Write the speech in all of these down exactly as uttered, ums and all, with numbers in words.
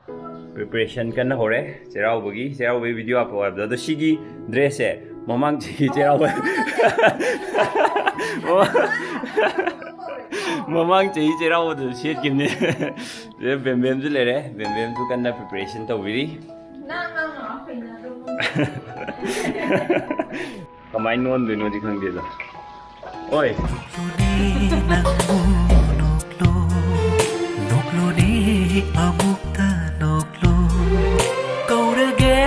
Preparation ꯀꯟꯅ ꯍꯧꯔꯦ ꯆꯩꯔꯥꯎꯕꯒꯤ꯫ ꯆꯩꯔꯥꯎꯕꯒꯤ video ꯍꯥꯞꯄꯛꯑꯣ ꯍꯥꯏꯕꯗꯣ꯫ ꯑꯗꯣ ꯁꯤꯒꯤ dress ꯁꯦ ꯃꯃꯥꯡ ꯆꯍꯤ ꯆꯩꯔꯥꯎꯕ, ꯃꯃꯥꯡ ꯆꯍꯤ ꯆꯩꯔꯥꯎꯕꯗꯁꯨ ꯁꯦꯠꯈꯤꯕꯅꯦ꯫ ꯁꯤꯗ ꯕꯦꯝꯕꯦꯝꯁꯨ ꯂꯩꯔꯦ꯫ ꯕꯦꯝꯕꯦꯝꯁꯨ ꯀꯟꯅ preparation ꯇꯧꯕꯤꯔꯤ꯫ ꯀꯃꯥꯏꯅ ꯅꯣꯟꯗꯣꯏꯅꯣꯗꯤ ꯈꯪꯗꯦꯗ꯫ ꯑꯣꯏ꯫ ꯅꯪꯕꯨ ꯅꯣꯛꯂꯣ, ꯅꯣꯛꯂꯣꯅꯦ ꯑꯃꯨꯛꯇ ꯅꯣꯛꯂꯣ꯫ ꯀꯧꯔꯒꯦ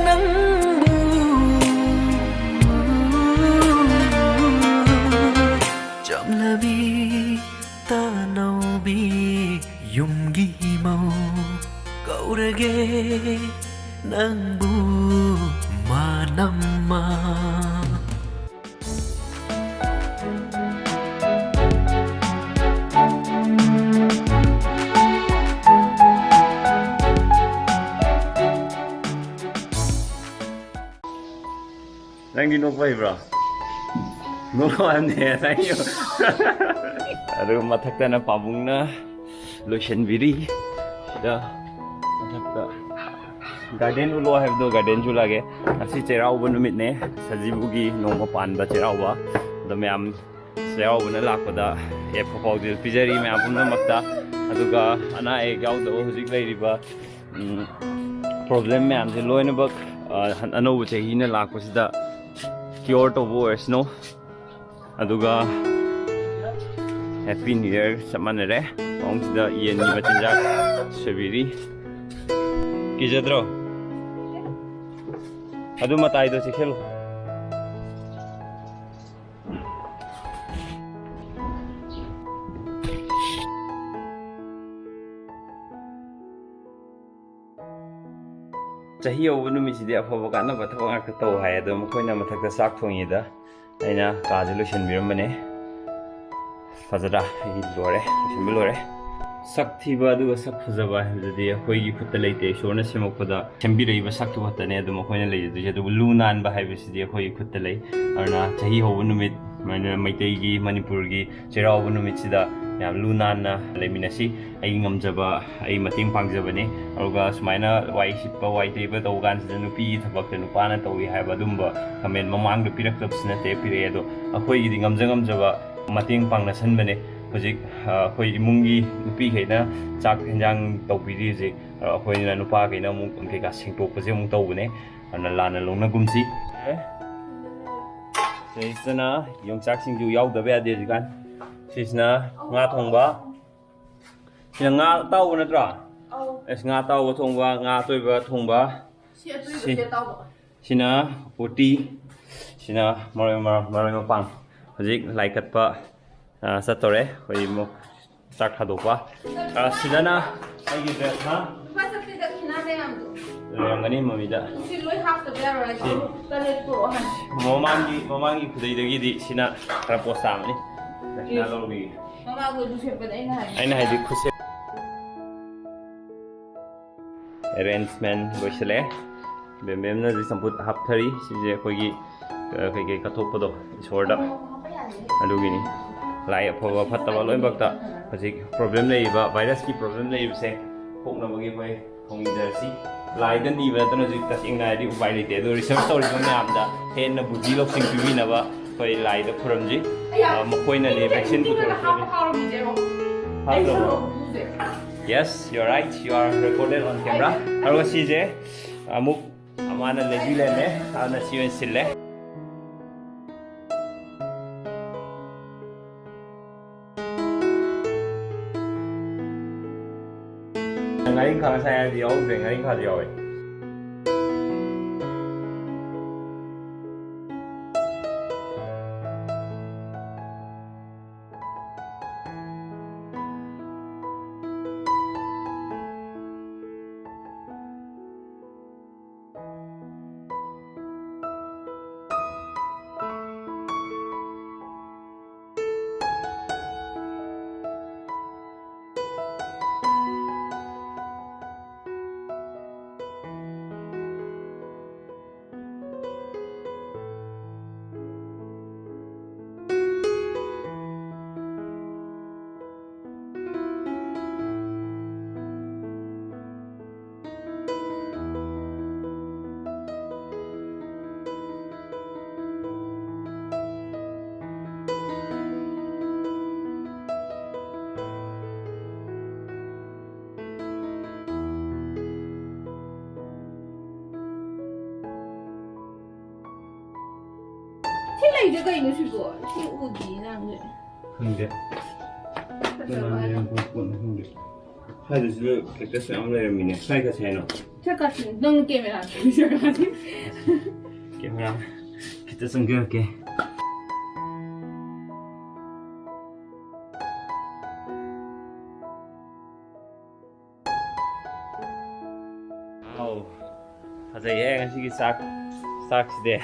ꯅꯪꯕꯨ꯫ ꯆꯝꯂꯕꯤ ꯇꯥꯅꯧꯕꯤ ꯌꯨꯝꯒꯤ ꯃꯧ ꯀꯧꯔꯒꯦ ꯅꯪꯕꯨ ꯃꯥꯅꯝꯃ꯫ ꯅꯪꯗꯤ ꯅꯣꯛꯄ ꯍꯩꯕ꯭ꯔꯣ? ꯅꯣꯛꯑꯣ ꯍꯥꯏꯕꯅꯦ, thank you꯫ ꯑꯗꯨꯒ ꯃꯊꯛꯇꯅ ꯄꯥꯕꯨꯡꯅ ꯂꯣꯏꯁꯤꯟꯕꯤꯔꯤ꯫ ꯁꯤꯗ ꯃꯊꯛꯇ garden ꯎꯠꯂꯣ ꯍꯥꯏꯕꯗꯣ garden ꯁꯨ ꯂꯥꯛꯑꯦ꯫ ꯉꯁꯤ ꯆꯩꯔꯥꯎꯕ ꯅꯨꯃꯤꯠꯅꯦ, ꯁꯖꯤꯕꯨꯒꯤ ꯅꯣꯡꯃ ꯄꯥꯟꯕ ꯆꯩꯔꯥꯎꯕ꯫ ꯑꯗꯣ ꯃꯌꯥꯝ ꯆꯩꯔꯥꯎꯕꯅ ꯂꯥꯛꯄꯗ ꯌꯥꯏꯐ ꯄꯥꯎꯖꯦꯜ ꯄꯤꯖꯔꯤ ꯃꯌꯥꯝ ꯄꯨꯝꯅꯃꯛꯇ꯫ ꯑꯗꯨꯒ ꯑꯅꯥ ꯑꯌꯦꯛ ꯌꯥꯎꯗꯕ ꯍꯧꯖꯤꯛ ꯂꯩꯔꯤꯕ, ꯎꯝ, problem ꯃꯌꯥꯝꯁꯦ ꯂꯣꯏꯅꯃꯛ, ꯑ, ꯑꯅꯧꯕ ꯆꯍꯤꯅ ꯂꯥꯛꯄꯁꯤꯗ cure ꯇꯧꯕ ꯑꯣꯏꯔꯁꯅꯨ꯫ ꯑꯗꯨꯒ Happy New Year ꯆꯞ ꯃꯥꯟꯅꯔꯦ꯫ ꯃꯑꯣꯡꯁꯤꯗ ꯌꯦꯟꯒꯤ ꯃꯆꯤꯟꯖꯥꯛ ꯁꯣꯏꯕꯤꯔꯤ꯫ ꯀꯤꯖꯗ꯭ꯔꯣ? ꯑꯗꯨ ꯃꯇꯥꯏꯗꯣ ꯆꯦꯛꯁꯤꯜꯂꯨ꯫ ꯆꯍꯤ ꯍꯧꯕ ꯅꯨꯃꯤꯠꯁꯤꯗꯤ ꯑꯐꯕ ꯀꯥꯟꯅꯕ ꯊꯕꯛ ꯉꯥꯛꯇ ꯇꯧ ꯍꯥꯏ꯫ ꯑꯗꯣ ꯃꯈꯣꯏꯅ ꯃꯊꯛꯇ ꯆꯥꯛ ꯊꯣꯡꯉꯤꯗ ꯑꯩꯅ ꯀꯥꯁꯦ ꯂꯣꯏꯁꯤꯟꯕꯤꯔꯝꯕꯅꯦ꯫ ꯐꯖꯔꯥ? ꯑꯩ ꯂꯣꯏꯔꯦ, ꯂꯣꯏꯁꯤꯟꯕ ꯂꯣꯏꯔꯦ꯫ ꯁꯛ ꯊꯤꯕ ꯑꯗꯨꯒ ꯁꯛ ꯐꯖꯕ ꯍꯥꯏꯕꯗꯨꯗꯤ ꯑꯩꯈꯣꯏꯒꯤ ꯈꯨꯠꯇ ꯂꯩꯇꯦ꯫ ꯏꯁꯣꯔꯅ ꯁꯦꯝꯃꯛꯄꯗ ꯁꯦꯝꯕꯤꯔꯛꯏꯕ ꯁꯛꯇꯨ ꯈꯛꯇꯅꯦ ꯑꯗꯨꯝ ꯑꯩꯈꯣꯏꯅ ꯂꯩꯖꯗꯣꯏꯁꯦ꯫ ꯑꯗꯨꯕꯨ ꯂꯨ ꯅꯥꯟꯕ ꯍꯥꯏꯕꯁꯤꯗꯤ ꯑꯩꯈꯣꯏꯒꯤ ꯈꯨꯠꯇ ꯂꯩ꯫ ꯑꯗꯨꯅ ꯆꯍꯤ ꯍꯧꯕ ꯅꯨꯃꯤꯠ, ꯁꯨꯃꯥꯏꯅ ꯃꯩꯇꯩꯒꯤ, ꯃꯅꯤꯄꯨꯔꯒꯤ ꯆꯩꯔꯥꯎꯕ ꯅꯨꯃꯤꯠꯁꯤꯗ ꯌꯥꯝ ꯂꯨ ꯅꯥꯟꯅ ꯂꯩꯃꯤꯟꯅꯁꯤ꯫ ꯑꯩ ꯉꯝꯖꯕ, ꯑꯩ ꯃꯇꯦꯡ ꯄꯥꯡꯖꯕꯅꯤ꯫ ꯑꯗꯨꯒ ꯁꯨꯃꯥꯏꯅ ꯋꯥꯏ ꯁꯤꯠꯄ, ꯋꯥꯏ ꯇꯩꯕ ꯇꯧꯕ ꯀꯥꯟꯁꯤꯗ ꯅꯨꯄꯤꯒꯤ ꯊꯕꯛꯇ ꯅꯨꯄꯥꯅ ꯇꯧꯏ ꯍꯥꯏꯕ ꯑꯗꯨꯝꯕ ꯀꯃꯦꯟ ꯃꯃꯥꯡꯗ ꯄꯤꯔꯛꯇꯕꯁꯨ ꯅꯠꯇꯦ, ꯄꯤꯔꯛꯑꯦ꯫ ꯑꯗꯣ ꯑꯩꯈꯣꯏꯒꯤꯗꯤ ꯉꯝꯖ ꯉꯝꯖꯕ ꯃꯇꯦꯡ ꯄꯥꯡꯅꯁꯟꯕꯅꯦ꯫ ꯍꯧꯖꯤꯛ, ꯑ, ꯑꯩꯈꯣꯏ ꯏꯃꯨꯡꯒꯤ ꯅꯨꯄꯤꯈꯩꯅ ꯆꯥꯛ ꯍꯦꯟꯖꯥꯡ ꯇꯧꯕꯤꯔꯤ ꯍꯧꯖꯤꯛ꯫ ꯑ, ꯑꯩꯈꯣꯏꯅ ꯅꯨꯄꯥꯈꯩꯅ ꯑꯃꯨꯛ ꯀꯩꯀꯥ ꯁꯦꯡꯇꯣꯛꯄꯁꯦ ꯑꯃꯨꯛ ꯇꯧꯕꯅꯦ꯫ ꯑꯗꯨꯅ ꯂꯥꯟꯅ ꯂꯧꯅꯒꯨꯝꯁꯤ꯫ ꯁꯤꯁꯤꯅ ꯌꯣꯡꯆꯥꯛ ꯁꯤꯡꯖꯨ ꯌꯥꯎꯗꯕ ꯌꯥꯗꯦ ꯍꯧꯖꯤꯛꯀꯥꯟ꯫ ꯁꯤꯁꯤꯅ ꯉꯥ ꯊꯣꯡꯕ꯫ ꯁꯤꯅ ꯉꯥ ꯑꯇꯥꯎꯕ ꯅꯠꯇ꯭ꯔꯣ? ꯑꯧ꯫ ꯑꯁ, ꯉꯥ ꯑꯇꯥꯎꯕ ꯊꯣꯡꯕ, ꯉꯥ ꯑꯇꯣꯏꯕ ꯊꯣꯡꯕ꯫ ꯁꯤ ꯑꯇꯣꯏꯕ, ꯁꯤ ꯁꯤ ꯑꯇꯥꯎꯕ꯫ ꯁꯤꯅ ꯎꯇꯤ, ꯁꯤꯅ ꯃꯔꯣꯏ ꯃꯔꯣꯏ ꯃꯔꯣꯏ ꯃꯄꯥꯡ꯫ ꯍꯧꯖꯤꯛ ꯂꯥꯏ ꯀꯠꯄ, ꯑ, ꯆꯠꯇꯧꯔꯦ꯫ ꯑꯩꯈꯣꯏ ꯑꯃꯨꯛ ꯆꯥꯛ ꯊꯥꯗꯣꯛꯄ꯫ ꯑ, ꯁꯤꯗꯅ ꯑꯩꯒꯤ dress, ꯍꯥ? ꯂꯨꯄꯥ ꯆꯥꯇ꯭ꯔꯦꯠ ꯗꯈꯤꯅꯥ ꯂꯩꯔꯝꯗꯣ꯫ ꯂꯩꯔꯝꯒꯅꯤ ꯃꯃꯤꯗ꯫ ꯁꯤ ꯂꯣꯏ ꯍꯥꯞꯇꯕ ꯌꯥꯔꯣꯏ꯫ ꯁꯤ꯫ ꯇꯔꯦꯠ ꯄꯨꯔꯛꯑꯣ ꯍꯥꯏ꯫ ꯃꯃꯥꯡꯒꯤ, ꯃꯃꯥꯡꯒꯤ ꯈꯨꯗꯩꯗꯒꯤꯗꯤ ꯁꯤꯅ ꯈꯔ ꯄꯣꯁ ꯇꯥꯕꯅꯤ꯫ ꯗꯈꯤꯅꯥ ꯏꯁ꯫ ꯂꯧꯕꯤꯒꯦ꯫ ꯃꯃꯥꯡꯗꯣ ꯑꯗꯨ ꯁꯦꯠꯄꯅꯦ ꯑꯩꯅ ꯍꯥꯏ꯫ ꯑꯩꯅ ꯍꯥꯏꯗꯤ ꯈꯨꯠꯁꯦ꯫ Arrangement ꯂꯣꯏꯁꯤꯜꯂꯦ꯫ ꯕꯦꯝꯕꯦꯝꯅ ꯍꯧꯖꯤꯛ ꯆꯝꯐꯨꯠ ꯍꯥꯞꯊꯔꯤ꯫ ꯁꯤꯁꯦ ꯑꯩꯈꯣꯏꯒꯤ, ꯑ, ꯀꯩꯀꯩ ꯀꯠꯊꯣꯛꯄꯗꯣ ꯏꯁꯣꯔꯗ꯫ ꯑꯗꯨꯒꯤꯅꯤ꯫ ꯂꯥꯏ ꯑꯐꯕ ꯐꯠꯇꯕ ꯂꯣꯏꯅꯃꯛꯇ ꯍꯧꯖꯤꯛ problem ꯂꯩꯔꯤꯕ, virus ꯀꯤ problem ꯂꯩꯔꯤꯕꯁꯦ ꯀꯣꯛꯅꯕꯒꯤ ꯑꯩꯈꯣꯏ ꯊꯧꯅꯤꯖꯔꯁꯤ꯫ ꯂꯥꯏꯗ ꯅꯤꯕ ꯅꯠꯇꯅ ꯍꯧꯖꯤꯛ ꯇꯁꯦꯡꯅ ꯍꯥꯏꯔꯗꯤ ꯎꯄꯥꯏ ꯂꯩꯇꯦ꯫ ꯑꯗꯣ research ꯇꯧꯔꯤꯕ ꯃꯌꯥꯝꯗ ꯍꯦꯟꯅ ꯕꯨꯙꯤ ꯂꯧꯁꯤꯡ ꯄꯤꯕꯤꯅꯕ ꯑꯩꯈꯣꯏ ꯂꯥꯏꯗ ꯈꯨꯔꯨꯝꯁꯤ꯫ ꯑ, ꯃꯈꯣꯏꯅꯅꯦ vaccine ꯄꯨꯊꯣꯔꯛꯇꯣꯏꯅꯤ꯫ ꯍꯥꯞꯇ꯭ꯔꯕꯣ? Yes, you are right. You are recorded on camera. ꯑꯗꯨꯒ ꯁꯤꯁꯦ ꯑꯃꯨꯛ ꯑꯃꯅ ꯂꯩꯕꯤ ꯂꯩꯔꯝꯃꯦ꯫ ꯑꯗꯨꯅ ꯁꯤ ꯑꯣꯏꯅ ꯁꯤꯜꯂꯦ꯫ ꯉꯥꯔꯤꯡꯈꯥ ꯉꯁꯥꯏ ꯍꯥꯏꯕꯗꯤ ꯌꯥꯎꯗ꯭ꯔꯦ, ꯉꯥꯔꯤꯡꯈꯥꯗꯤ ꯌꯥꯎꯋꯦ꯫ ꯁꯤ ꯂꯩꯁꯦ ꯀꯩꯅꯣ ꯁꯤꯕꯣ? ꯁꯤ ꯎꯗꯤꯌꯦ ꯅꯪꯁꯦ꯫ ꯈꯪꯗꯦ꯫ ꯐꯖꯕ ꯀꯅꯥꯅ ꯍꯥꯏꯗꯣ꯫ ꯌꯦꯡꯕ ꯄꯣꯠꯅꯣ ꯈꯪꯗꯦ꯫ ꯁ꯭ꯋꯥꯏꯗꯁꯨ cactus ꯃꯌꯥꯝ ꯂꯩꯔꯝꯃꯤꯅꯦ꯫ ꯁ꯭ꯋꯥꯏ ꯀꯁꯦ ꯍꯥꯏꯅꯣ? ꯁꯤ ꯀꯁꯦ, ꯅꯪ camera ꯁꯤ ꯀꯁꯦ꯫ Camera ꯈꯤꯇ ꯆꯪꯖꯔꯛꯀꯦ꯫ ꯑꯧ, ꯐꯖꯩꯍꯦ ꯉꯁꯤꯒꯤ ꯆꯥꯛ, ꯆꯥꯛꯁꯤꯗꯤ꯫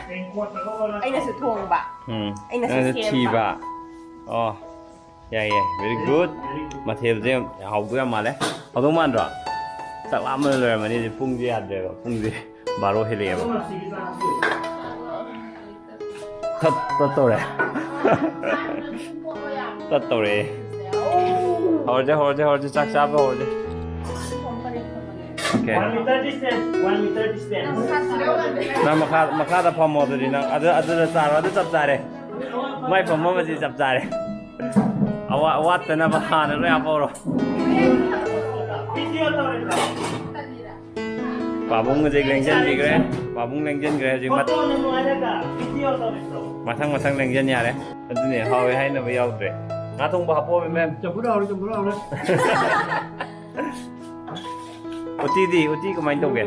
ꯑꯩꯅꯁꯨ ꯊꯣꯡꯕ꯫ ꯎꯝ꯫ ꯑꯩꯅꯁꯨ ꯅꯪꯅꯁꯨ ꯁꯦꯝꯕ꯫ ꯊꯤꯕ꯫ ꯑꯣ, ꯌꯥꯏ, ꯌꯥꯏ, very good꯫ ꯃꯊꯦꯜꯁꯦ ꯍꯥꯎꯗꯣꯏ ꯌꯥꯝ ꯃꯥꯜꯂꯦ꯫ ꯍꯥꯎꯗꯧ ꯃꯥꯟꯗ꯭ꯔꯣ? ꯆꯥꯛ ꯂꯥꯝꯕꯅ ꯂꯣꯏꯔꯝꯃꯅꯤ ꯍꯧꯖꯤꯛ, ꯄꯨꯡꯁꯦ ꯌꯥꯗ꯭ꯔꯦꯕ, ꯄꯨꯡꯁꯦ ꯕꯥꯔꯣ ꯍꯦꯜꯂꯛꯑꯦꯕ꯫ ꯇꯠ-, ꯇꯠꯇꯧꯔꯦ꯫ ꯇꯠꯇꯧꯔꯦ꯫ ꯍꯧꯔꯁꯦ, ꯍꯧꯔꯁꯦ, ꯍꯧꯔꯁꯦ꯫ ꯆꯥꯛ ꯆꯥꯕ ꯍꯧꯔꯁꯦ꯫ Okay꯫ One meter distance, one meter distance꯫ ꯅꯪ ꯃꯈꯥ, ꯃꯈꯥꯗ ꯐꯝꯃꯣ ꯑꯗꯨꯗꯤ꯫ ꯅꯪ ꯑꯗꯨ, ꯑꯗꯨꯗ ꯆꯥꯔꯣ꯫ ꯑꯗꯨ ꯆꯞ ꯆꯥꯔꯦ꯫ ꯃꯥꯏ ꯐꯝꯐꯝ ꯑꯁꯤ ꯆꯞ ꯆꯥꯔꯦ꯫ ꯑꯋꯥ-, ꯋꯥꯠꯇꯅꯕ ꯍꯥꯟꯅ ꯂꯣꯏ ꯍꯥꯞꯄꯧꯔꯣ꯫ Video ꯇꯧꯔꯤꯕ꯭ꯔꯣ? ꯄꯥꯕꯨꯡ ꯍꯧꯖꯤꯛ ꯂꯦꯡꯖꯟꯕꯤꯈ꯭ꯔꯦ꯫ ꯄꯥꯕꯨꯡ ꯂꯦꯡꯖꯟꯈ꯭ꯔꯦ ꯍꯧꯖꯤꯛ꯫ ꯃꯠ-, ꯐꯣꯇꯣꯅ ꯅꯨꯡꯉꯥꯏꯔꯒ ꯚꯤꯗꯤꯑꯣ ꯇꯧꯔꯤꯕ꯭ꯔꯣ? ꯃꯊꯪ ꯃꯊꯪ ꯂꯦꯡꯖꯟ ꯌꯥꯔꯦ꯫ ꯑꯗꯨꯅꯦ, ꯍꯥꯎꯋꯦ ꯍꯥꯏꯅꯕ ꯌꯥꯎꯗ꯭ꯔꯦ꯫ ꯉꯥ ꯊꯣꯡꯕ ꯍꯥꯞꯄꯛꯑꯣꯃꯦ, ꯃꯦꯝ꯫ ꯆꯝꯐꯨꯠ ꯍꯥꯎꯔꯦ, ꯆꯝꯐꯨꯠ ꯍꯥꯎꯔꯦ꯫ ꯎꯇꯤꯗꯤ, ꯎꯇꯤ ꯀꯃꯥꯏꯅ ꯇꯧꯒꯦ?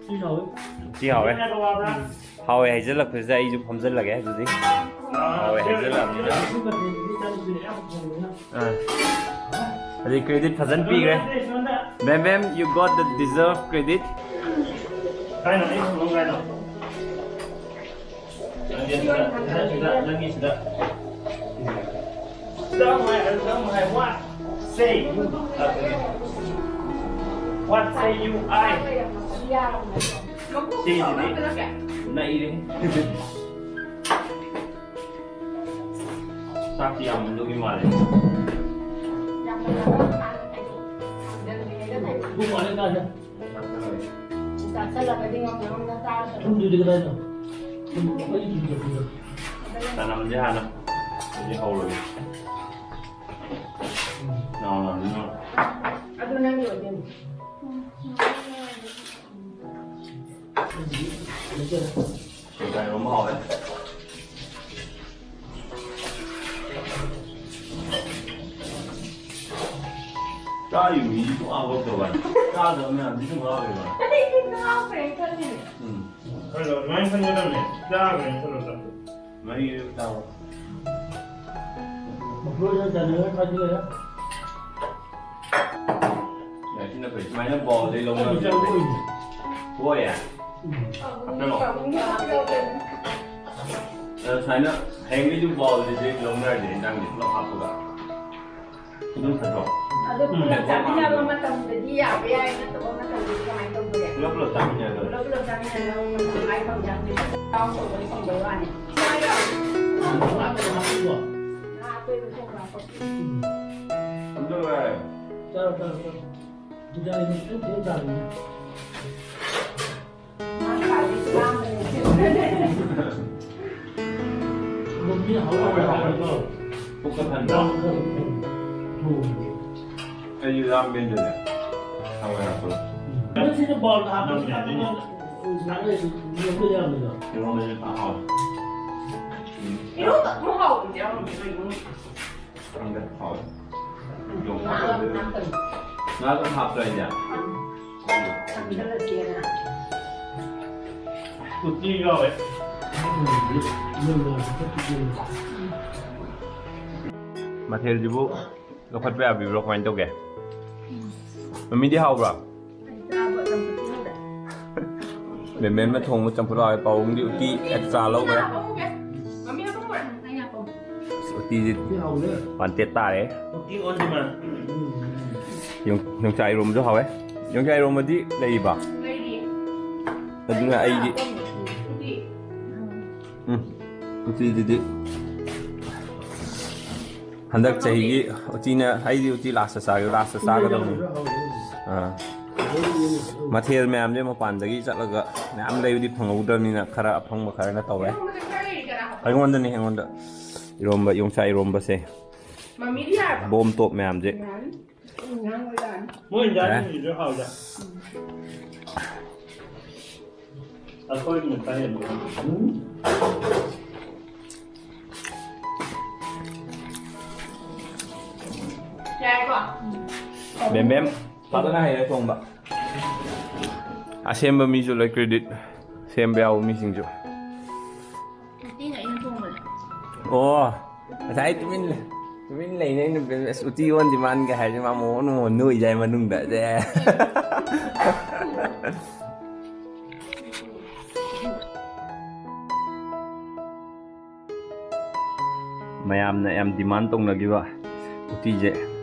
ꯎꯇꯤ ꯍꯥꯎꯋꯦ꯫ ꯎꯇꯤ ꯍꯥꯎꯋꯦ꯫ ꯍꯥꯏꯕ ꯋꯥꯕ꯭ꯔꯥ? ꯍꯥꯎꯋꯦ ꯍꯥꯏꯖꯤꯜꯂꯛꯄꯁꯤꯗ ꯑꯩꯁꯨ ꯐꯝꯖꯤꯜꯂꯒꯦ ꯑꯗꯨꯗꯤ꯫ ꯍꯥꯎꯋꯦ ꯍꯥꯏꯖꯤꯜꯂꯛꯑꯕꯅꯤꯅ꯫ ꯑꯥ꯫ ꯑꯗꯩ credit ꯐꯖꯅ ꯄꯤꯈ꯭ꯔꯦ꯫ Ma'am, ma'am, you got the deserved credit. ꯀꯥꯏꯅꯣ, ꯑꯩ ꯊꯝꯐꯝ ꯀꯥꯏꯅꯣ? ꯅꯪꯒꯤ ꯁꯤꯗ, ꯁꯤꯗ, ꯅꯪꯒꯤ ꯁꯤꯗ꯫ ꯁꯤꯗ ꯑꯃꯨꯛ ꯍꯥꯏ, ꯑꯗꯨꯗ ꯑꯃꯨꯛ ꯍꯥꯏ, what? Say you. What say you, I? ꯁꯤꯁꯤꯗꯤ ꯅꯩꯔꯦ꯫ ꯆꯥꯛꯇꯤ ꯌꯥꯝꯃꯟꯗꯧꯒꯤ ꯃꯥꯜꯂꯦ꯫ ꯄꯨꯡ ꯃꯥꯅꯤ ꯀꯥꯏꯗ? ꯊꯨꯝꯗꯨꯗꯤ ꯀꯗꯥꯏꯗ? ꯊꯨꯝ ꯑꯩ ꯊꯨꯝ ꯆꯠꯄꯤꯔꯣ꯫ ꯆꯅꯝꯁꯦ ꯍꯥꯟꯅ ꯍꯧꯖꯤꯛ ꯍꯧꯔꯒꯦ꯫ ꯅꯥꯎ ꯅꯥꯎ ꯅꯥꯎ꯫ ꯑꯗꯨ ꯅꯪꯒꯤ ꯑꯣꯏꯗꯣꯏꯅꯤ꯫ ꯀꯩꯅꯣꯝ ꯍꯥꯎꯋꯦ꯫ ꯆꯥꯔꯤꯕ ꯃꯤꯁꯤ ꯁꯨꯡꯍꯥꯎ ꯍꯥꯎꯇꯕ꯫ ꯆꯥꯗꯕ ꯃꯌꯥꯝꯁꯤ ꯁꯨꯝ ꯍꯥꯎꯔꯦꯕ꯫ ꯑꯩꯗꯤ ꯉꯥꯎꯈ꯭ꯔꯦ ꯈꯜꯂꯤꯅꯦ꯫ ꯎꯝ꯫ ꯈꯜꯂꯣ, ꯑꯗꯨꯃꯥꯏꯅ ꯈꯟꯒꯗꯕꯅꯦ꯫ ꯆꯥꯈ꯭ꯔꯦꯅ ꯈꯜꯂꯣ, ꯆꯥꯛꯇꯣ꯫ ꯃꯍꯤ ꯆꯥꯎ꯫ ꯃꯈꯣꯏꯅ ꯆꯥꯅꯤꯡꯉ ꯈꯜꯂꯦ꯫ ꯌꯥꯏ, ꯁꯤꯅ ꯐꯩ꯫ ꯁꯨꯃꯥꯏꯅ ꯕꯥꯎꯜꯗꯩ ꯂꯧꯅꯕꯁꯦ ꯐꯩ꯫ ꯍꯣꯏ, ꯌꯥꯏ꯫ ꯎꯝ꯫ ꯍꯥꯞꯆꯜꯂꯣ꯫ ꯑꯗ ꯁꯨꯃꯥꯏꯅ ꯍꯌꯦꯡꯗꯩꯁꯨ ꯕꯥꯎꯜꯁꯤꯗꯤ ꯂꯧꯅꯔꯁꯦ, ꯏꯟꯖꯥꯡꯁꯦ ꯄꯨꯂꯞ ꯍꯥꯞꯄꯒ꯫ ꯑꯗꯨꯝ ꯐꯠꯇ꯭ꯔꯣ? ꯑꯗꯣ ꯎꯝ꯫ ꯄꯨꯂꯞ ꯆꯥꯃꯤꯟꯅꯕ ꯃꯇꯝꯗꯗꯤ ꯌꯥꯕ ꯌꯥꯏ, ꯅꯠꯇꯕ ꯃꯇꯝꯗꯗꯤ ꯀꯃꯥꯏꯅ ꯇꯧꯕ ꯌꯥꯏ? ꯄꯨꯂꯞ ꯄꯨꯂꯞ ꯆꯥꯃꯤꯟꯅꯔꯒ꯫ ꯄꯨꯂꯞ ꯄꯨꯂꯞ ꯆꯥꯃꯤꯟꯅꯔꯒ ꯃꯇꯝ ꯀꯃꯥꯏꯅ ꯇꯧꯕ ꯌꯥꯏ? ꯆꯥꯎ ꯇꯧꯕꯗꯤ ꯐꯪꯗꯣꯏ ꯋꯥꯅꯤ꯫ ꯉꯥ ꯑꯇꯣꯏꯕ ꯊꯣꯡꯕ ꯍꯥꯞꯄꯛꯀꯦ꯫ ꯎꯝ꯫ ꯑꯗꯨ ꯚꯥꯏ꯫ ꯆꯥꯔꯣ, ꯆꯥꯔꯣ, ꯆꯥꯔꯣ꯫ ꯗꯤꯖꯥꯏꯟꯗꯣ ꯈꯤꯇꯪ ꯈꯤꯇꯪ ꯇꯥꯕꯅꯤ꯫ ꯃꯥ ꯈ꯭ꯋꯥꯏꯗꯒꯤ ꯂꯥꯡꯕꯅꯦ꯫ ꯄꯨꯛꯀ ꯊꯟꯕ꯭ꯔꯣ? ꯑꯩꯗꯤ ꯂꯥꯝꯃꯦ ꯑꯗꯨꯅꯦ꯫ ꯊꯥꯡ ꯌꯥꯔꯛꯄꯗꯣ꯫ ꯏꯔꯣꯝꯕꯁꯦ ꯐꯖꯅ ꯍꯥꯎꯋꯦ꯫ ꯎꯝ꯫ ꯏꯔꯣꯝꯕ ꯑꯃ ꯍꯥꯎꯕꯁꯦ ꯌꯥꯎꯔꯝꯗꯦ ꯀꯩꯒꯤꯅꯣ? ꯈꯪꯗꯦ, ꯍꯥꯎꯋꯦ꯫ ꯌꯣꯡꯆꯥꯛ ꯉꯥ ꯑꯣꯏꯗꯣꯏꯔꯥ? ꯉꯥ ꯑꯗꯨꯝ ꯍꯥꯞꯄ꯭ꯔꯥ ꯑꯩꯁꯦ? ꯊꯝꯖꯤꯜꯂꯁꯦꯅ꯫ ꯎꯇꯤ ꯌꯥꯎꯋꯦ꯫ ꯃꯊꯦꯜꯁꯤꯕꯨ ꯂꯧꯈꯠꯄ ꯌꯥꯕꯤꯕ꯭ꯔꯣ? ꯀꯃꯥꯏꯅ ꯇꯧꯒꯦ? ꯃꯃꯤꯗꯤ ꯍꯥꯎꯕ꯭ꯔꯥ? ꯃꯦꯝꯕꯦꯝꯅ ꯊꯣꯡꯕ ꯆꯝꯐꯨꯠ ꯍꯥꯎꯋꯦ꯫ ꯄꯥꯕꯨꯡꯗꯤ ꯎꯇꯤ ꯑꯦꯛꯁꯇ꯭ꯔꯥ ꯂꯧꯈ꯭ꯔꯦ꯫ ꯑꯁ, ꯎꯇꯤꯁꯤ ꯋꯥꯟꯇꯦꯠ ꯇꯥꯔꯦ꯫ ꯌꯣꯡ-, ꯌꯣꯡꯆꯥꯛ ꯏꯔꯣꯝꯕꯁꯨ ꯍꯥꯎꯋꯦ꯫ ꯌꯣꯡꯆꯥꯛ ꯏꯔꯣꯝꯕꯗꯤ ꯂꯩꯔꯤꯕ? ꯂꯩꯔꯤꯌꯦ꯫ ꯑꯗꯨꯅ ꯑꯩꯗꯤ ꯎꯇꯤ꯫ ꯎꯝ, ꯎꯇꯤꯗꯨꯗꯤ ꯍꯟꯗꯛ ꯆꯍꯤꯒꯤ ꯎꯇꯤꯅ, ꯑꯩꯗꯤ ꯎꯇꯤ ꯂꯥꯁꯇ ꯆꯥꯒꯦ, ꯂꯥꯁꯇ ꯆꯥꯒꯗꯕꯅꯤ꯫ ꯑꯥ꯫ ꯃꯊꯦꯜ ꯃꯌꯥꯝꯁꯦ ꯃꯄꯥꯟꯗꯒꯤ ꯆꯠꯂꯒ ꯃꯌꯥꯝ ꯂꯩꯕꯗꯤ ꯐꯪꯍꯧꯗ꯭ꯔꯕꯅꯤꯅ ꯈꯔ ꯑꯐꯪꯕ ꯈꯔꯅ ꯇꯧꯔꯦ꯫ ꯑꯩꯉꯣꯟꯗꯅꯤ, ꯑꯩꯉꯣꯟꯗ꯫ ꯏꯔꯣꯝꯕ, ꯌꯣꯡꯆꯥꯛ ꯏꯔꯣꯝꯕꯁꯦ꯫ ꯃꯃꯤꯗꯤ ꯌꯥꯔꯕ? ꯕꯣꯝ ꯇꯣꯞ ꯃꯌꯥꯝꯁꯦ꯫ ꯌꯥꯅꯤ꯫ ꯃꯣꯏ ꯏꯟꯖꯥꯡꯁꯤꯡꯁꯤꯁꯨ ꯍꯥꯎꯗ꯫ ꯑꯩꯈꯣꯏꯒꯤꯅ ꯈꯔ ꯍꯦꯟꯕ꯫ ꯌꯥꯔꯦꯀꯣ? ꯕꯦꯝꯕꯦꯝ ꯐꯖꯅ ꯍꯩꯔꯦ ꯊꯣꯡꯕ꯫ ꯑꯁꯦꯝꯕ ꯃꯤꯁꯨ ꯂꯣꯏ credit, ꯁꯦꯝꯕ ꯌꯥꯎꯕ ꯃꯤꯁꯤꯡꯁꯨ꯫ ꯑꯣ, ꯉꯁꯥꯏ ꯇꯨꯃꯤꯟ ꯂꯩ-, ꯇꯨꯃꯤꯟ ꯂꯩꯅꯦ ꯑꯩꯅ ꯕꯦꯝꯕꯦꯝ, "ꯑꯁ, ꯎꯇꯤ ꯑꯣꯟꯗꯤ ꯃꯥꯟꯒꯦ" ꯍꯥꯏꯁꯦ ꯃꯥ ꯃꯣꯟ ꯃꯣꯟ ꯅꯣꯏ ꯌꯥꯏ ꯃꯅꯨꯡꯗ꯫ ꯁꯦ꯫ ꯃꯌꯥꯝꯅ ꯌꯥꯝ demand ꯇꯧꯅꯈꯤꯕ ꯎꯇꯤꯁꯦ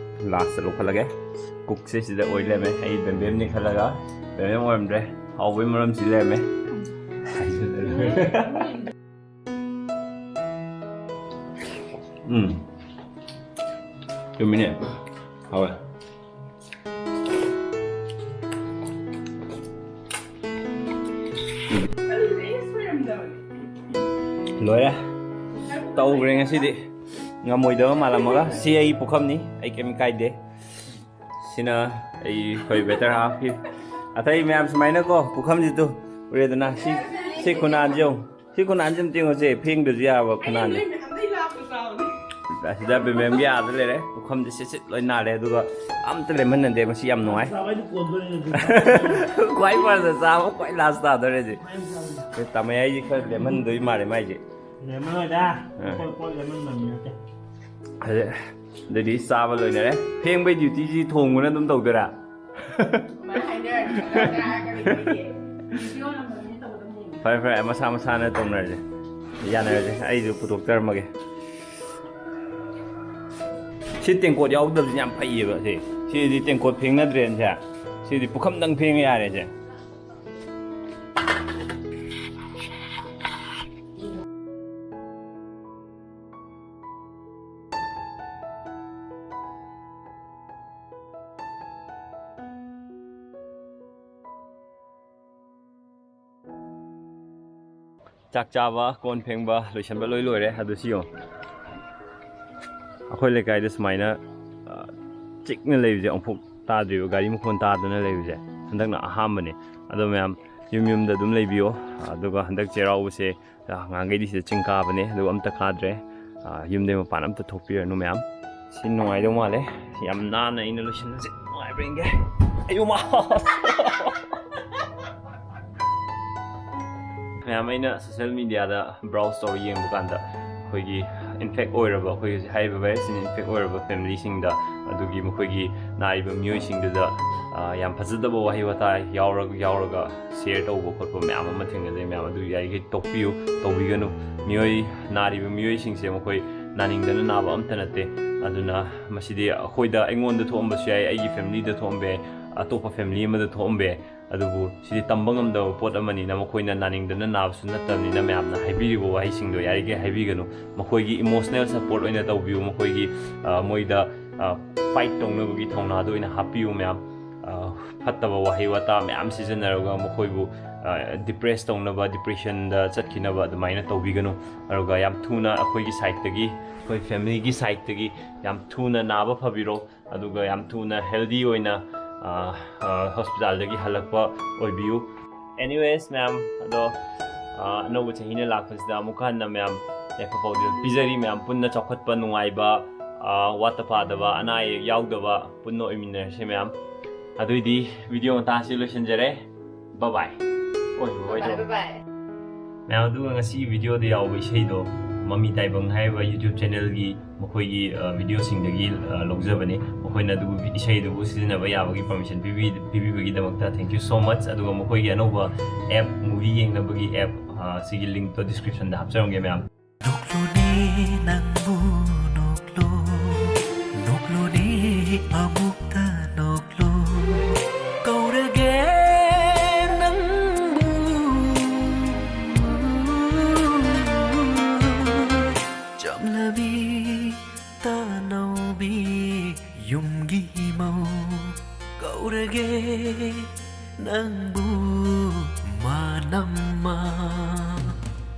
last ꯂꯧꯈꯠꯂꯒꯦ꯫ Cookꯁꯦ ꯁꯤꯗ ꯑꯣꯏ ꯂꯩꯔꯝꯃꯦ꯫ ꯑꯩ ꯕꯦꯝꯕꯦꯝꯅꯤ ꯈꯜꯂꯒ ꯕꯦꯝꯕꯦꯝ ꯑꯣꯏꯔꯝꯗ꯭ꯔꯦ꯫ ꯍꯥꯎꯕꯒꯤ ꯃꯔꯝꯁꯤ ꯂꯩꯔꯝꯃꯦ꯫ ꯎꯝ꯫ ꯆꯨꯝꯃꯤꯅꯦ꯫ ꯍꯥꯎꯋꯦ꯫ ꯂꯣꯏꯔꯦ꯫ ꯇꯧꯈ꯭ꯔꯦ ꯉꯁꯤꯗꯤ꯫ ꯉꯝꯃꯣꯏꯗꯕ ꯃꯥꯜꯂꯝꯃꯒ꯫ ꯁꯤ ꯑꯩ ꯄꯨꯈꯝꯅꯤ꯫ ꯑꯩ ꯀꯩꯝ ꯀꯥꯏꯗꯦ꯫ ꯁꯤꯅ ꯑꯩ ꯑꯩꯈꯣꯏ waiter halfꯀꯤ꯫ ꯑꯇꯩ ꯃꯌꯥꯝ ꯁꯨꯃꯥꯏꯅꯀꯣ ꯄꯨꯈꯝꯁꯤꯗꯨ ꯎꯔꯦꯗꯅ꯫ ꯁꯤ, ꯁꯤ ꯈꯨꯅꯥꯟꯁꯤ ꯌꯦꯡꯉꯨ꯫ ꯁꯤ ꯈꯨꯅꯥꯟꯁꯤ ꯑꯝꯇ ꯌꯦꯡꯉꯨꯁꯦ, ꯐꯦꯡꯗ꯭ꯔꯁꯨ ꯌꯥꯕ ꯈꯨꯅꯥꯟꯁꯦ꯫ ꯑꯁꯤꯗ ꯕꯦꯝꯕꯦꯝꯒꯤ ꯑꯥꯗ ꯂꯩꯔꯦ, ꯄꯨꯈꯝꯁꯦ ꯁꯤꯠ ꯁꯤꯠ ꯂꯣꯏ ꯅꯥꯜꯂꯦ, ꯑꯗꯨꯒ ꯑꯝꯇ ꯂꯦꯝꯍꯟꯅꯗꯦ, ꯃꯁꯤ ꯌꯥꯝ ꯅꯨꯡꯉꯥꯏ꯫ ꯈ꯭ꯋꯥꯏ ꯐꯥꯔꯁꯇ ꯆꯥꯕ, ꯈ꯭ꯋꯥꯏ last ꯇꯥꯗꯣꯔꯦ ꯁꯤ꯫ ꯑꯩꯈꯣꯏ ꯇꯥꯃꯩ ꯍꯥꯏꯁꯦ ꯈꯔ ꯂꯦꯝꯍꯟꯗꯣꯏ ꯃꯥꯜꯂꯦ ꯃꯥꯏꯁꯦ꯫ ꯂꯦꯝꯍꯟꯂꯣꯏꯗ꯫ ꯑꯥ꯫ ꯄꯣꯠ, ꯄꯣꯠ ꯂꯦꯝꯍꯟꯕ ꯃꯤ ꯅꯠꯇꯦ꯫ ꯑꯗꯨ-, ꯑꯗꯨꯗꯤ ꯆꯥꯕ ꯂꯣꯏꯅꯔꯦ꯫ ꯐꯦꯡꯕꯩ dutyꯁꯤ ꯊꯣꯡꯕꯅ ꯑꯗꯨꯝ ꯇꯧꯗꯣꯏꯔꯥ? ꯑꯗꯨꯃꯥꯏꯅ ꯍꯥꯏꯅꯔꯗꯤ ꯆꯠꯂꯣꯗ ꯍꯥꯏꯔꯒ ꯂꯩꯕ ꯌꯥꯏ꯫ Video ꯅꯝꯕ ꯃꯤꯅ ꯇꯧꯒꯗꯕꯅꯦ꯫ ꯐꯔꯦ, ꯐꯔꯦ, ꯃꯁꯥ ꯃꯁꯥꯅ ꯇꯧꯅꯔꯁꯦ, ꯌꯥꯅꯔꯁꯦ꯫ ꯑꯩꯁꯨ ꯄꯨꯊꯣꯛꯆꯔꯝꯃꯒꯦ꯫ ꯁꯤ ꯇꯦꯡꯀꯣꯠ ꯌꯥꯎꯗꯕꯁꯤ ꯌꯥꯝ ꯐꯩꯌꯦꯕ꯫ ꯁꯤ, ꯁꯤꯗꯤ ꯇꯦꯡꯀꯣꯠ ꯐꯦꯡꯅꯗ꯭ꯔꯦꯅꯦ꯫ ꯁꯤꯗꯤ ꯄꯨꯈꯝꯗꯪ ꯐꯦꯡꯉ ꯌꯥꯔꯦꯁꯦ꯫ ꯆꯥꯛ ꯆꯥꯕ, ꯀꯣꯟ ꯐꯦꯡꯕ, ꯂꯣꯏꯁꯟꯕ ꯂꯣꯏ ꯂꯣꯏꯔꯦ꯫ ꯑꯗꯨ ꯁꯤ ꯌꯦꯡꯉꯣ꯫ ꯑꯩꯈꯣꯏ ꯂꯩꯀꯥꯏꯗ ꯁꯨꯃꯥꯏꯅ, ꯑ, ꯆꯤꯛꯅ ꯂꯩꯕꯁꯦ ꯑꯃꯨꯛꯐꯥꯎ ꯇꯥꯗ꯭ꯔꯤꯕ, ꯒꯥꯔꯤ ꯃꯈꯣꯟ ꯇꯥꯗꯅ ꯂꯩꯕꯁꯦ ꯍꯟꯗꯛꯅ ꯑꯍꯥꯟꯕꯅꯦ꯫ ꯑꯗꯣ ꯃꯌꯥꯝ ꯌꯨꯝ ꯌꯨꯝꯗ ꯑꯗꯨꯝ ꯂꯩꯕꯤꯌꯣ꯫ ꯑꯗꯨꯒ ꯍꯟꯗꯛ ꯆꯩꯔꯥꯎꯕꯁꯦ, ꯑ, ꯉꯍꯥꯟꯈꯩꯗꯤ ꯁꯤꯗ ꯆꯤꯡ ꯀꯥꯕꯅꯦ, ꯑꯗꯨꯒ ꯑꯝꯇ ꯀꯥꯗ꯭ꯔꯦ꯫ ꯑ, ꯌꯨꯝꯗꯩ ꯃꯄꯥꯟ ꯑꯝꯇ ꯊꯣꯛꯄꯤꯔꯅꯨ ꯃꯌꯥꯝ꯫ ꯁꯤ ꯅꯨꯡꯉꯥꯏꯗꯧ ꯃꯥꯜꯂꯦ꯫ ꯁꯤ ꯌꯥꯝ ꯅꯥꯟꯅ ꯑꯩꯅ ꯂꯣꯏꯁꯤꯟꯕꯁꯦ꯫ ꯌꯦꯡꯒꯦ꯫ ꯑꯌꯨꯃ꯫ ꯃꯌꯥꯝ, ꯑꯩꯅ ꯁꯣꯁꯤꯌꯦꯜ ꯃꯦꯗꯤꯌꯥꯗ ꯕ꯭ꯔꯥꯎꯖ ꯇꯧꯔ ꯌꯦꯡꯕ ꯀꯥꯟꯗ ꯑꯩꯈꯣꯏꯒꯤ ꯏꯟꯐꯦꯛ ꯑꯣꯏꯔꯕ, ꯑꯩꯈꯣꯏ ꯍꯧꯖꯤꯛ ꯍꯥꯏꯔꯤꯕ ꯚꯥꯏꯔꯁꯁꯤꯅ ꯏꯟꯐꯦꯛ ꯑꯣꯏꯔꯕ ꯐꯦꯃꯤꯂꯤꯁꯤꯡꯗ, ꯑꯗꯨꯒꯤ ꯃꯈꯣꯏꯒꯤ ꯅꯥꯔꯤꯕ ꯃꯤꯑꯣꯏꯁꯤꯡꯗꯨꯗ, ꯑ, ꯌꯥꯝ ꯐꯖꯗꯕ ꯋꯥꯍꯩ ꯋꯥꯇꯥ ꯌꯥꯎꯔ-, ꯌꯥꯎꯔꯒ ꯁꯤꯌꯔ ꯇꯧꯕ ꯈꯣꯠꯄ ꯃꯌꯥꯝ ꯑꯃ ꯊꯦꯡꯅꯖꯩ ꯃꯌꯥꯝ꯫ ꯑꯗꯨ ꯌꯥꯔꯤꯈꯩ ꯇꯣꯛꯄꯤꯌꯨ, ꯇꯧꯕꯤꯒꯅꯨ꯫ ꯃꯤꯑꯣꯏ, ꯅꯥꯔꯤꯕ ꯃꯤꯑꯣꯏꯁꯤꯡꯁꯦ ꯃꯈꯣꯏ ꯅꯥꯅꯤꯡꯗꯅ ꯅꯥꯕ ꯑꯝꯇ ꯅꯠꯇꯦ꯫ ꯑꯗꯨꯅ ꯃꯁꯤꯗꯤ ꯑꯩꯈꯣꯏꯗ, ꯑꯩꯉꯣꯟꯗ ꯊꯣꯛꯑꯝꯕꯁꯨ ꯌꯥꯏ, ꯑꯩꯒꯤ ꯐꯦꯃꯤꯂꯤꯗ ꯊꯣꯛꯑꯝꯕ ꯌꯥꯏ, ꯑꯇꯣꯞꯄ ꯐꯦꯃꯤꯂꯤ ꯑꯃꯗ ꯊꯣꯛꯑꯝꯕ ꯌꯥꯏ꯫ ꯑꯗꯨꯕꯨ ꯁꯤꯗꯤ ꯇꯝꯕ ꯉꯝꯗꯕ ꯄꯣꯠ ꯑꯃꯅꯤꯅ, ꯃꯈꯣꯏꯅ ꯅꯥꯅꯤꯡꯗꯅ ꯅꯥꯕꯁꯨ ꯅꯠꯇꯕꯅꯤꯅ, ꯃꯌꯥꯝꯅ ꯍꯥꯏꯕꯤꯔꯤꯕ ꯋꯥꯍꯩꯁꯤꯡꯗꯣ ꯌꯥꯔꯤꯈꯩ ꯍꯥꯏꯕꯤꯒꯅꯨ꯫ ꯃꯈꯣꯏꯒꯤ ꯏꯃꯣꯁꯅꯦꯜ ꯁꯄꯣꯔꯠ ꯑꯣꯏꯅ ꯇꯧꯕꯤꯌꯨ, ꯃꯈꯣꯏꯒꯤ, ꯑ, ꯃꯣꯏꯗ, ꯑ, ꯐꯥꯏꯠ ꯇꯧꯅꯕꯒꯤ ꯊꯧꯅꯥꯗꯣ ꯑꯣꯏꯅ ꯍꯥꯞꯄꯤꯌꯨ ꯃꯌꯥꯝ꯫ ꯑ, ꯐꯠꯇꯕ ꯋꯥꯍꯩ ꯋꯥꯇꯥ ꯃꯌꯥꯝ ꯁꯤꯖꯤꯟꯅꯔꯒ ꯃꯈꯣꯏꯕꯨ, ꯑ, ꯗꯤꯄ꯭ꯔꯦꯁ ꯇꯧꯅꯕ, ꯗꯤꯄ꯭ꯔꯦꯁꯟꯗ ꯆꯠꯈꯤꯅꯕ ꯑꯗꯨꯃꯥꯏꯅ ꯇꯧꯕꯤꯒꯅꯨ꯫ ꯑꯗꯨꯒ ꯌꯥꯝ ꯊꯨꯅ ꯑꯩꯈꯣꯏꯒꯤ ꯁꯥꯏꯠꯇꯒꯤ, ꯑꯩꯈꯣꯏ ꯐꯦꯃꯤꯂꯤꯒꯤ ꯁꯥꯏꯠꯇꯒꯤ ꯌꯥꯝ ꯊꯨꯅ ꯅꯥꯕ ꯐꯕꯤꯔꯣ꯫ ꯑꯗꯨꯒ ꯌꯥꯝ ꯊꯨꯅ ꯍꯦꯜꯗꯤ ꯑꯣꯏꯅ, ꯑ, ꯑ, ꯍꯣꯁꯄꯤꯇꯥꯜꯗꯒꯤ ꯍꯜꯂꯛꯄ ꯑꯣꯏꯕꯤꯌꯨ꯫ ꯑꯦꯅꯤꯋꯦꯁ ꯃꯌꯥꯝ, ꯑꯗꯣ, ꯑ, ꯑꯅꯧꯕ ꯆꯍꯤꯅ ꯂꯥꯛꯄꯁꯤꯗ ꯑꯃꯨꯛꯀ ꯍꯟꯅ ꯃꯌꯥꯝ ꯌꯥꯏꯐ ꯄꯥꯎꯖꯦꯜ ꯄꯤꯖꯔꯤ ꯃꯌꯥꯝ꯫ ꯄꯨꯟꯅ ꯆꯥꯎꯈꯠꯄ, ꯅꯨꯡꯉꯥꯏꯕ, ꯑ, ꯋꯥꯠꯇ ꯄꯥꯗꯕ, ꯑꯅꯥ ꯑꯌꯦꯛ ꯌꯥꯎꯗꯕ ꯄꯨꯟꯅ ꯑꯣꯏꯃꯤꯟꯅꯔꯁꯤ ꯃꯌꯥꯝ꯫ ꯑꯗꯨꯏꯗꯤ ꯚꯤꯗꯤꯑꯣ ꯃꯇꯥꯡꯁꯤ ꯂꯣꯏꯁꯤꯟꯖꯔꯦ꯫ ꯕꯥꯏ ꯕꯥꯏ꯫ ꯑꯣꯏ, ꯑꯣꯏ, ꯕꯥꯏ ꯑꯣꯏ꯫ ꯕꯥꯏ ꯕꯥꯏ꯫ ꯃꯌꯥꯝ, ꯑꯗꯨꯒ ꯉꯁꯤꯒꯤ ꯚꯤꯗꯤꯑꯣꯗ ꯌꯥꯎꯕ ꯏꯁꯩꯗꯣ ꯃꯃꯤ ꯇꯥꯏꯕꯪ ꯍꯥꯏꯔꯤꯕ YouTube ꯆꯦꯅꯦꯜꯒꯤ ꯃꯈꯣꯏꯒꯤ, ꯑ, ꯚꯤꯗꯤꯑꯣꯁꯤꯡꯗꯒꯤ, ꯑ, ꯂꯧꯖꯕꯅꯤ꯫ ꯃꯈꯣꯏꯅ ꯑꯗꯨꯕꯨ ꯏꯁꯩꯗꯨꯕꯨ ꯁꯤꯖꯤꯟꯅꯕ ꯌꯥꯕꯒꯤ ꯄꯔꯃꯤꯁꯟ ꯄꯤꯕꯤ-, ꯄꯤꯕꯤꯕꯒꯤꯗꯃꯛꯇ thank you so much꯫ ꯑꯗꯨꯒ ꯃꯈꯣꯏꯒꯤ ꯑꯅꯧꯕ ꯑꯦꯞ, movie ꯌꯦꯡꯅꯕꯒꯤ ꯑꯦꯞ, ꯑ, ꯁꯤꯒꯤ ꯂꯤꯡꯛꯇꯣ ꯗꯤꯁꯀ꯭ꯔꯤꯞꯁꯟꯗ ꯍꯥꯞꯆꯔꯝꯒꯦ ꯃꯌꯥꯝ꯫ ꯅꯣꯛꯂꯨꯅꯦ ꯅꯪꯕꯨ ꯅꯣꯛꯂꯨ, ꯅꯣꯛꯂꯨꯅꯦ ꯑꯃꯨꯛꯇ ꯅꯣꯛꯂꯨ, ꯀꯧꯔꯒꯦ ꯅꯪꯕꯨ꯫ ꯆꯝꯂꯕꯤ ꯇꯥꯅꯧꯕꯤ ꯌꯨꯝꯒꯤ ꯃꯧ ꯀꯧꯔꯒꯦ ꯅꯪꯕꯨ꯫